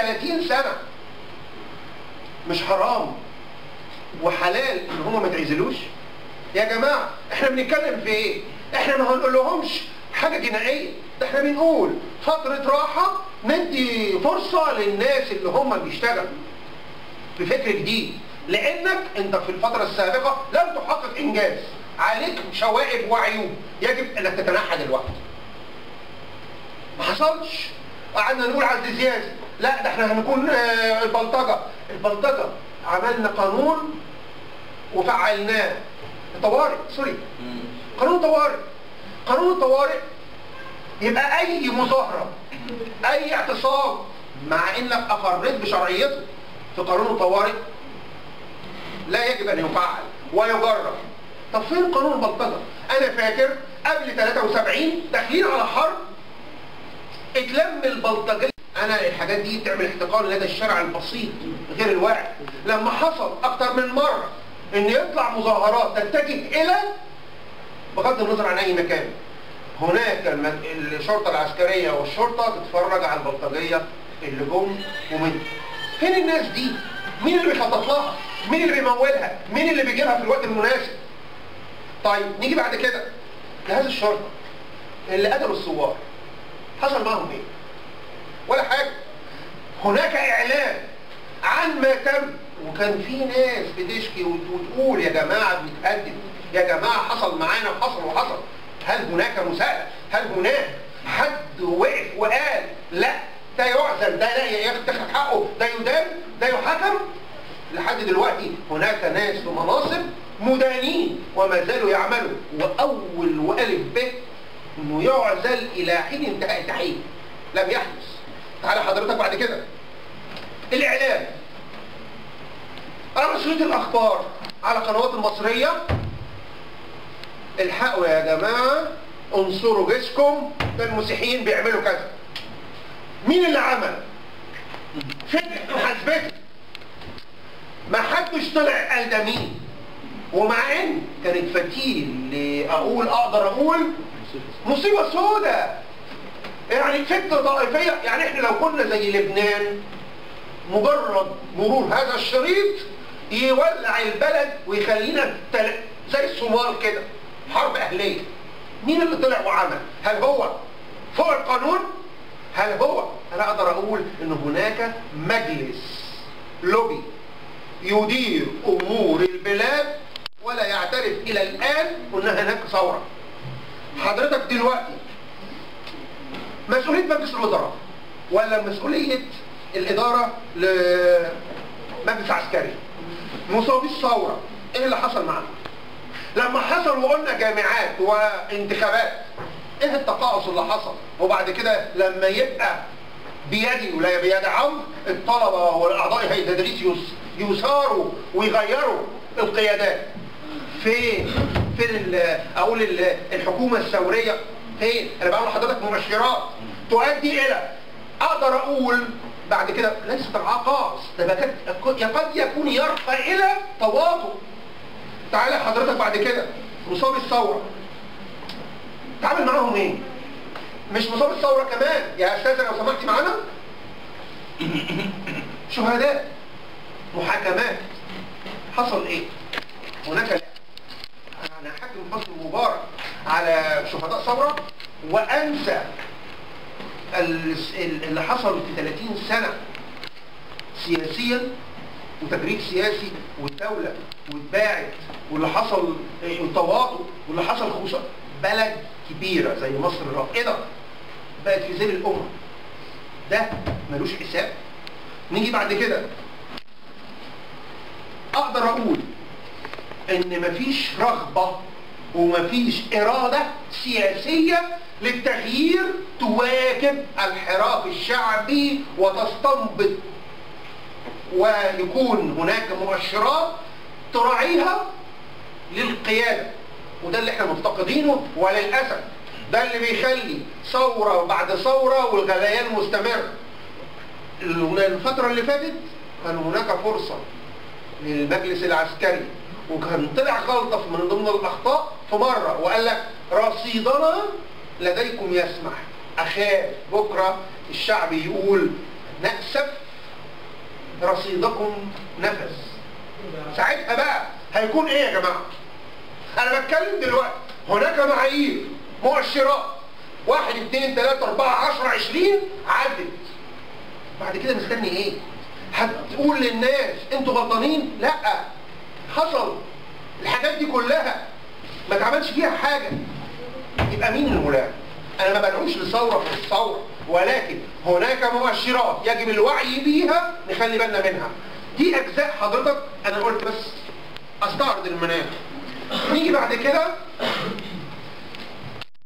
30 سنة، مش حرام وحلال ان هما ما يتعزلوش؟ يا جماعة احنا بنتكلم في ايه؟ احنا ما هنقول لهمش حاجة جنائية، ده احنا بنقول فترة راحة، ندي فرصة للناس اللي هم بيشتغلوا بفكر جديد، لانك انت في الفترة السابقة لم تحقق انجاز، عليك شوائب وعيوب، يجب انك تتنحى دلوقتي. ما حصلش. قعدنا نقول على الزيازي، لا ده احنا هنكون البلطجه، البلطجه عملنا قانون وفعلناه، طوارئ، sorry، قانون طوارئ. قانون الطوارئ يبقى اي مظاهره، اي اعتصام، مع انك اقريت بشرعيته في قانون الطوارئ، لا يجب ان يفعل ويجرب. طب فين قانون البلطجه؟ انا فاكر قبل 73 داخلين على حرب، اتلم البلطجيه. انا الحاجات دي بتعمل احتقان لدى الشارع البسيط غير الواعي. لما حصل اكتر من مرة ان يطلع مظاهرات تتجه الى، بغض النظر عن اي مكان، هناك الشرطة العسكرية والشرطة تتفرج على البلطجيه اللي جم. ومن فين الناس دي؟ مين اللي بيخطط لها؟ مين اللي بيمولها؟ مين اللي بيجيبها في الوقت المناسب؟ طيب نيجي بعد كده جهاز الشرطة اللي قتلوا الثوار، حصل معهم ايه؟ ولا حاجة. هناك اعلان عن ما تم، وكان في ناس بتشكي وتقول يا جماعة بنتهدد، يا جماعة حصل معانا وحصل وحصل. هل هناك مساءله؟ هل هناك حد وقف وقال لا ده يعزل، ده لا ياخد حقه، ده يدان، ده يحاكم؟ لحد دلوقتي هناك ناس في مناصب مدانين وما زالوا يعملوا، واول والف ب انه يعزل الى حين انتهاء التحقيق، لم يحدث. تعالى حضرتك بعد كده الاعلام، نشرة الاخبار على قنوات المصرية، الحقوا يا جماعة، انصروا جيشكم، ده المسيحيين بيعملوا كذا. مين اللي عمل؟ فين محاسبته؟ ما حدش طلع قال ده مين. ومع ان كانت فتيل، اقول اقدر اقول مصيبة سوداء، يعني فتنة طائفية. يعني احنا لو كنا زي لبنان، مجرد مرور هذا الشريط يولع البلد ويخلينا زي الصومال كده، حرب اهليه. مين اللي طلع وعمل؟ هل هو فوق القانون؟ هل هو؟ انا اقدر اقول ان هناك مجلس لوبي يدير امور البلاد ولا يعترف الى الان ان هناك ثورة. حضرتك دلوقتي مسؤولية مجلس الوزراء ولا مسؤولية الادارة لمجلس عسكري؟ مصابي الثورة ايه اللي حصل معاهم؟ لما حصل وقلنا جامعات وانتخابات، ايه التقاعس اللي حصل؟ وبعد كده لما يبقى بيدي ولا بيد عمرو، الطلبة والاعضاء هيئة التدريس يثاروا ويغيروا القيادات. فين فين اقول الحكومة الثورية؟ فين؟ انا بقول لحضرتك مؤشرات تؤدي الى، اقدر اقول بعد كده ليس تقاعس، ده قد يكون يرقى الى تواطؤ. تعالى حضرتك بعد كده مصاب الثورة، تعامل معاهم ايه؟ مش مصاب الثورة كمان يا استاذه لو سمحتي، معانا شهداء، محاكمات، حصل ايه؟ هناك انا حاكم حسني مبارك على شهداء ثورة وانسى اللي حصل في 30 سنة سياسيا وتجريد سياسي، والدولة واتباعت، واللي حصل التواطؤ، واللي حصل خصوصا بلد كبيرة زي مصر الرائدة بقت في ذيل الامة، ده ملوش حساب. نيجي بعد كده اقدر اقول ان مفيش رغبة ومفيش اراده سياسية للتغيير تواكب الحراك الشعبي وتستنبط، ويكون هناك مؤشرات تراعيها للقياده، وده اللي احنا مفتقدينه. وللاسف ده اللي بيخلي ثورة بعد ثورة والغليان مستمر. الفترة اللي فاتت كان هناك فرصة للمجلس العسكري، وكان طلع غلطه من ضمن الاخطاء في مرة وقال لك رصيدنا لديكم يسمح. اخاف بكره الشعب يقول نأسف رصيدكم نفذ. ساعتها بقى هيكون ايه يا جماعة؟ انا بتكلم دلوقتي هناك معايير، مؤشرات، 1 2 3 4 10 20 عدت. بعد كده مستني ايه؟ هتقول للناس انتوا غلطانين؟ لا، حصل الحاجات دي كلها ما اتعملش فيها حاجة. يبقى مين الملام؟ انا ما بدعوش لثوره في الثورة، ولكن هناك مؤشرات يجب الوعي بيها، نخلي بالنا منها. دي اجزاء حضرتك انا قلت بس استعرض المناخ. نيجي بعد كده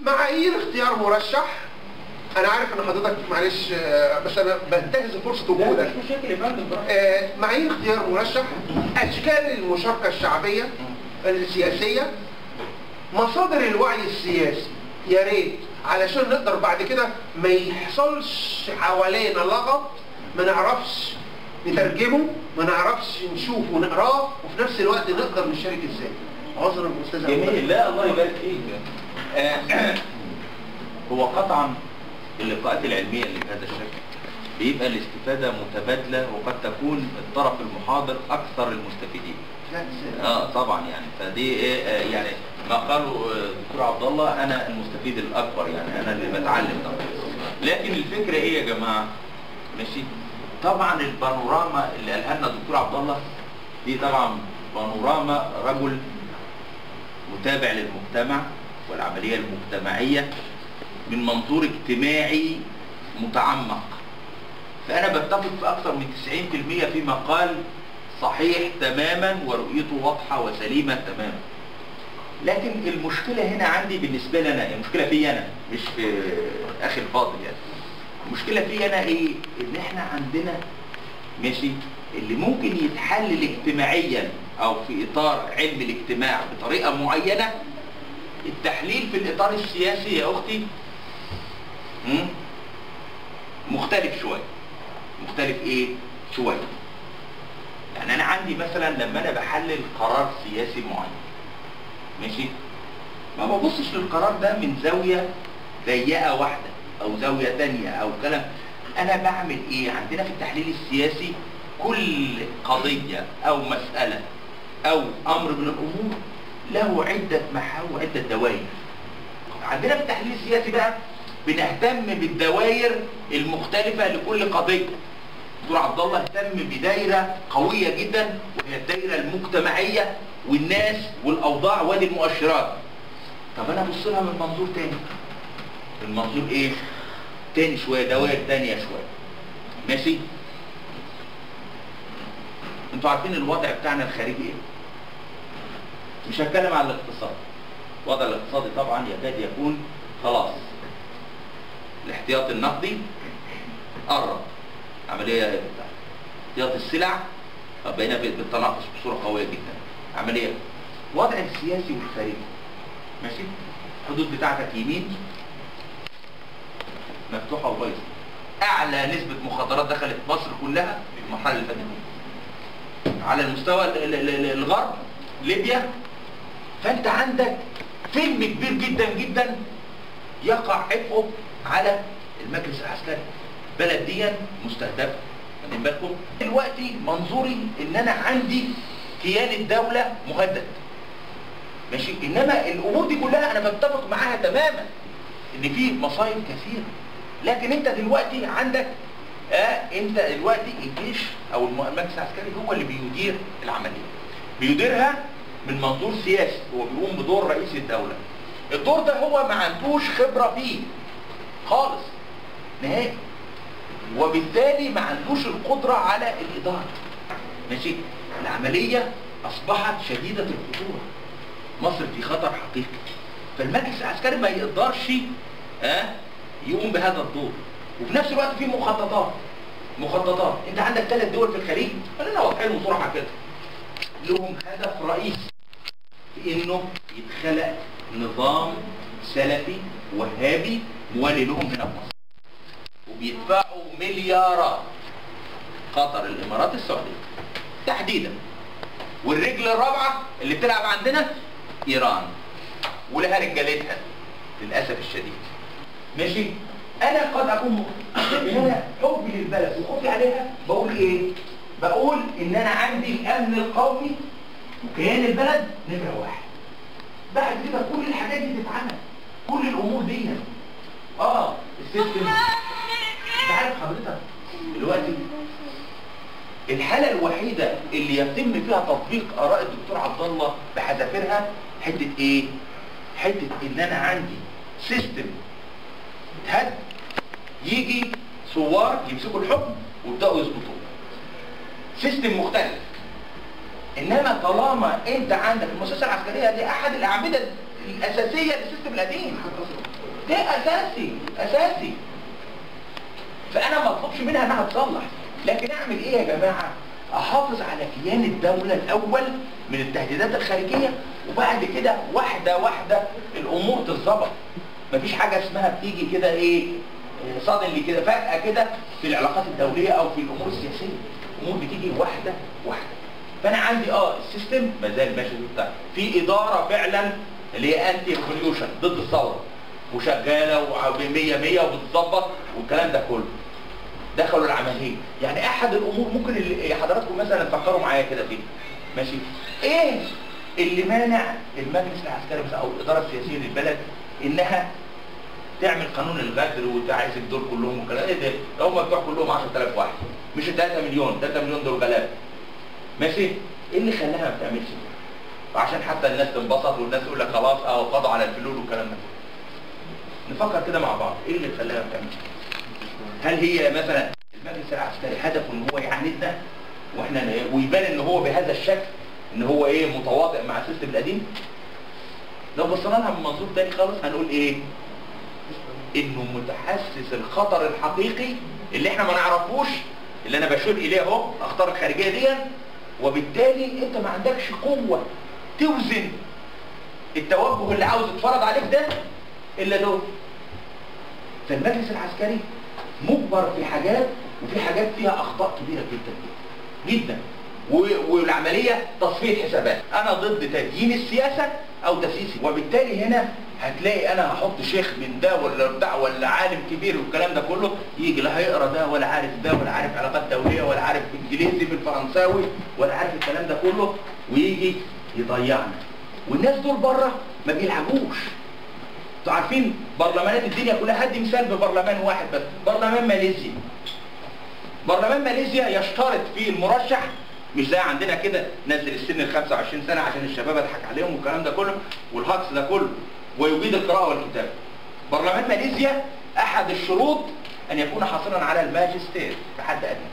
معايير اختيار مرشح. انا عارف ان حضرتك معلش بس انا بنتهز فرصة وجودك. مش مشاكل يا فندم. معايير اختيار مرشح، اشكال المشاركة الشعبية السياسية، مصادر الوعي السياسي. يا ريت علشان نقدر بعد كده ما يحصلش حوالينا لغط ما نعرفش نترجمه، ما نعرفش نشوفه ونقراه، وفي نفس الوقت نقدر نشارك ازاي. عذرا استاذ. جميل، لا الله يبارك فيك. هو قطعا اللقاءات العلمية اللي بهذا الشكل بيبقى الاستفادة متبادلة، وقد تكون الطرف المحاضر اكثر المستفيدين. طبعا يعني فدي إيه يعني ما قاله الدكتور عبد الله، انا المستفيد الاكبر، يعني انا اللي بتعلم طبعا. لكن الفكرة ايه يا جماعة؟ ماشي، طبعا البانوراما اللي قالها لنا الدكتور عبد الله دي طبعا بانوراما رجل متابع للمجتمع والعملية المجتمعية من منظور اجتماعي متعمق. فانا بتفق في اكثر من 90% فيما قال، صحيح تماما ورؤيته واضحة وسليمه تماما. لكن المشكلة هنا عندي بالنسبة لي انا، المشكلة في انا مش في اخي الفاضل، يعني المشكلة في انا ايه؟ ان احنا عندنا ماشي اللي ممكن يتحلل اجتماعيا او في اطار علم الاجتماع بطريقة معينة، التحليل في الاطار السياسي يا اختي مختلف شوية. مختلف ايه؟ شوية. يعني انا عندي مثلا لما انا بحلل قرار سياسي معين، ماشي، ما ببصش للقرار ده من زاوية ضيقه واحدة او زاوية ثانية او كلام. انا بعمل ايه؟ عندنا في التحليل السياسي كل قضية او مسالة او امر من الامور له عده محاور وعده دوائر. عندنا في التحليل السياسي بقى بنهتم بالدوائر المختلفة لكل قضية. دكتور عبد الله اهتم بدايره قوية جدا، وهي الدايرة المجتمعية والناس والاوضاع وادي المؤشرات. طب انا ابص لها من منظور تاني، من منظور ايه؟ تاني شوية، دوائر تانية شوية. ماشي؟ انتوا عارفين الوضع بتاعنا الخارجي ايه؟ مش هتكلم على الاقتصاد. الوضع الاقتصادي طبعا يكاد يكون خلاص الاحتياط النقدي قرب، عملية احتياط السلع بقينا بالتناقص بصورة قوية جدا. عملية الوضع السياسي والخارجي، ماشي، الحدود بتاعتك يمين مفتوحة وبايظه، اعلى نسبه مخدرات دخلت مصر كلها في المرحلة اللي فاتت على المستوى الغرب ليبيا. فانت عندك فيلم كبير جدا جدا يقع عبئه على المجلس العسكري. بلد دي مستهدفه، واخدين بالكم؟ دلوقتي منظوري ان انا عندي كيان الدولة مهدد، ماشي، انما الامور دي كلها انا بتفق معاها تماما ان في مصايب كثيرة، لكن انت دلوقتي عندك انت دلوقتي الجيش او المجلس العسكري هو اللي بيدير العملية، بيديرها من منظور سياسي، هو بيقوم بدور رئيس الدولة. الدور ده هو ما عندوش خبره فيه خالص نهائي، وبالتالي ما عندوش القدرة على الادارة. ماشي، العملية اصبحت شديدة الخطورة، مصر في خطر حقيقي، فالمجلس العسكري ما يقدرش يقوم بهذا الدور. وفي نفس الوقت في مخططات، مخططات. انت عندك 3 دول في الخليج، خلينا واضحين وصراحة كده، لهم هدف رئيسي في انه يتخلق نظام سلفي وهابي موالي لهم هنا في مصر، وبيدفعوا مليارات. قطر، الامارات، السعودية تحديدا. والرجل الرابعة اللي بتلعب عندنا ايران، ولها رجالتها للاسف الشديد. ماشي، انا قد اكون مخطئ، لكن انا حبي للبلد وخوفي عليها بقول ايه؟ بقول ان انا عندي الامن القومي وكيان البلد نمره واحد. بعد كده كل الحاجات دي تتعمل، كل الامور دي. ال system انت عارف حضرتك دلوقتي الحالة الوحيدة اللي يتم فيها تطبيق اراء الدكتور عبد الله بحذافيرها حتة ايه؟ حتة ان انا عندي system اتهد، يجي ثوار يمسكوا الحكم ويبداوا يظبطوه. system مختلف. انما طالما انت عندك المؤسسة العسكرية دي احد الاعمدة الاساسية لل system القديم، ده اساسي اساسي، فانا ما اطلبش منها انها تصلح، لكن اعمل ايه يا جماعة؟ احافظ على كيان الدولة الاول من التهديدات الخارجية، وبعد كده واحدة واحدة الامور تتظبط. مفيش حاجة اسمها بتيجي كده ايه suddenly كده فجاة كده في العلاقات الدولية او في الامور السياسية، الامور بتيجي واحدة واحدة. فانا عندي ال system ما زال ماشي بتاع، في ادارة فعلا اللي هي anti revolution ضد الثورة وشغالة و100 100 وبتظبط والكلام ده كله. دخلوا العملية، يعني احد الامور ممكن اللي حضراتكم مثلا تفكروا معايا كده فيه، ماشي؟ ايه اللي مانع المجلس العسكري مثلا او الادارة السياسية للبلد انها تعمل قانون الغدر وتعزل دول كلهم والكلام ايه ده؟ ده هم بتوع كلهم 10000 واحد، مش 3 مليون، 3 مليون دول غلابة. ماشي؟ ايه اللي خلاها ما بتعملش كده؟ وعشان حتى الناس تنبسط والناس تقول لك خلاص قضوا على الفلول والكلام ده. نفكر كده مع بعض، ايه اللي خلاها ما بتعملش كده؟ هل هي مثلا المجلس العسكري هدفه ان هو يعاندنا واحنا ويبان ان هو بهذا الشكل ان هو ايه متواطئ مع ال system القديم؟ لو بصينا لها من منظور تاني خالص هنقول ايه؟ انه متحسس الخطر الحقيقي اللي احنا ما نعرفوش، اللي انا بشير اليه اهو، اخطار الخارجية دي، وبالتالي انت ما عندكش قوة توزن التوجه اللي عاوز يتفرض عليك ده الا دول. فالمجلس العسكري مجبر في حاجات، وفي حاجات فيها اخطاء كبيرة جدا جدا جدا، والعملية تصفية حسابات. انا ضد تديين السياسة او تسييس، وبالتالي هنا هتلاقي انا هحط شيخ من ده ولا بتاع ولا عالم كبير والكلام ده كله، يجي لا هيقرا ده ولا عارف ده ولا عارف علاقات دولية ولا عارف انجليزي بالفرنساوي ولا عارف الكلام ده كله، ويجي يضيعنا. والناس دول بره ما بيلعبوش. انتوا عارفين برلمانات الدنيا كلها، هدي مثال ببرلمان واحد بس، برلمان ماليزيا. برلمان ماليزيا يشترط فيه المرشح، مش زي عندنا كده نزل السن ال 25 سنة عشان الشباب اضحك عليهم والكلام ده كله والهجص ده كله، ويجيد القراءة والكتابة. برلمان ماليزيا احد الشروط ان يكون حاصلا على الماجستير كحد ادنى.